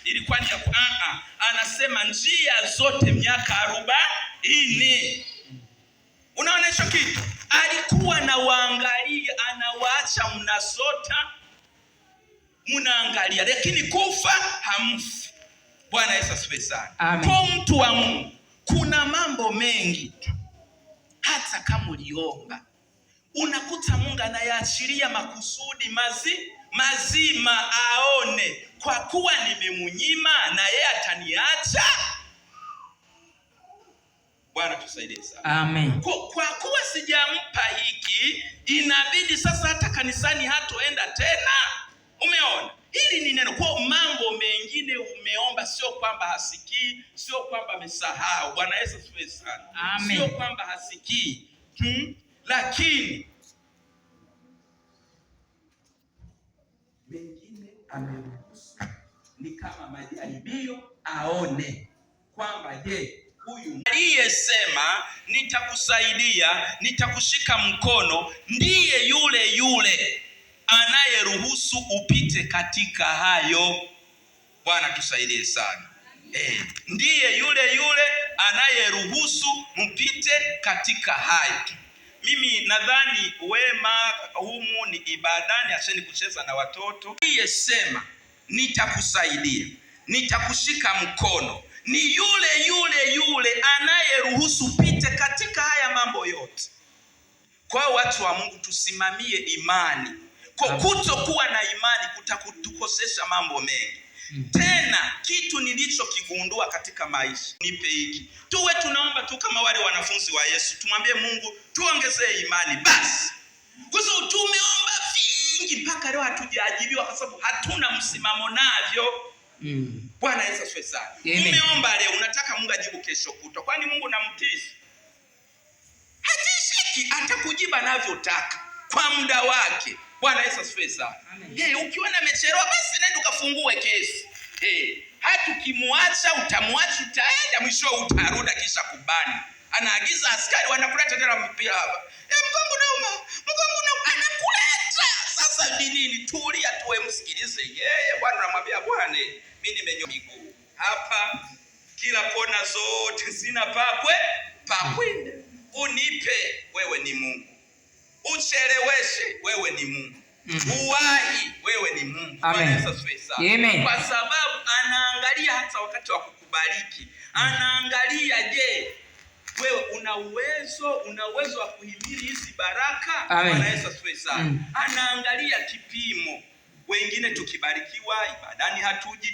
Ilikuwa ni ya anasema njia zote miaka 40. Unaona hicho kitu? Alikuwa anawaangalia, anawaacha mnasota, mnaangalia, lakini kufa hamfi. Bwana Yesu asifiwe sana. Kwa mtu wa Mungu, kuna mambo mengi hata kama uliomba unakuta Mungu anayaachilia makusudi mazima aone, kwa kuwa nimemunyima na yeye ataniacha. Bwana tusaidie sana. Amen. Kwa kuwa sijampa hiki, inabidi sasa hata kanisani hatoenda tena. Umeona? Hili ni neno. Kwa mambo mengine umeomba, sio kwamba hasikii, sio kwamba amesahau. Bwana Yesu asifiwe sana. Amen. Sio kwamba hasikii. Lakini mengine ameruhusu ni kama majaribio, aone kwamba je, huyu aliyesema nitakusaidia, nitakushika mkono, ndiye yule yule anayeruhusu upite katika hayo. Bwana tusaidie sana. Ndiye yule yule anayeruhusu mpite katika hayo. Mimi nadhani wema humu ni ibadani, acheni kucheza na watoto. Aliyesema nitakusaidia, nitakushika mkono, ni yule yule yule anayeruhusu pite katika haya mambo yote. Kwa watu wa Mungu tusimamie imani. Kwa kutokuwa na imani kutakutukosesha mambo mengi. Tena kitu nilichokigundua katika maisha, nipe hiki. Tuwe tunaomba tu kama wale wanafunzi wa Yesu, tumwambie Mungu tuongezee imani basi. Kwa sababu tumeomba vingi mpaka leo hatujajibiwa kwa sababu hatuna msimamo navyo. Bwana Yesu asifiwe sana. Umeomba leo unataka Mungu ajibu kesho kutwa. Kwani Mungu namtishi? Hatishiki, atakujiba anavyotaka kwa muda wake. Bwana Yesu asifiwe sana. Ukiona amechelewa basi nenda ukafungue kesi. Hata ukimwacha utamwacha, utaenda mwisho utarudi kisha kubani. Anaagiza askari wanakuleta tena mpira hapa. Mgongo unauma, mgongo unauma, anakuleta. Sasa ni nini? Tulia tuwe msikilize yeye. Bwana anamwambia Bwana, mimi nimenyoa miguu hapa, kila kona zote sina pakwe pakwenda. Unipe, wewe ni Mungu. Ucheleweshe, wewe ni Mungu. Uwahi, wewe ni Mungu. Amen. Bwana Yesu asifiwe sana. Amen. Kwa sababu anaangalia hata wakati wa kukubariki. Anaangalia, je, wewe una uwezo wa kuhimili hizi baraka? Amen. Bwana Yesu asifiwe sana. Anaangalia kipimo. Wengine tukibarikiwa ibadani hatuji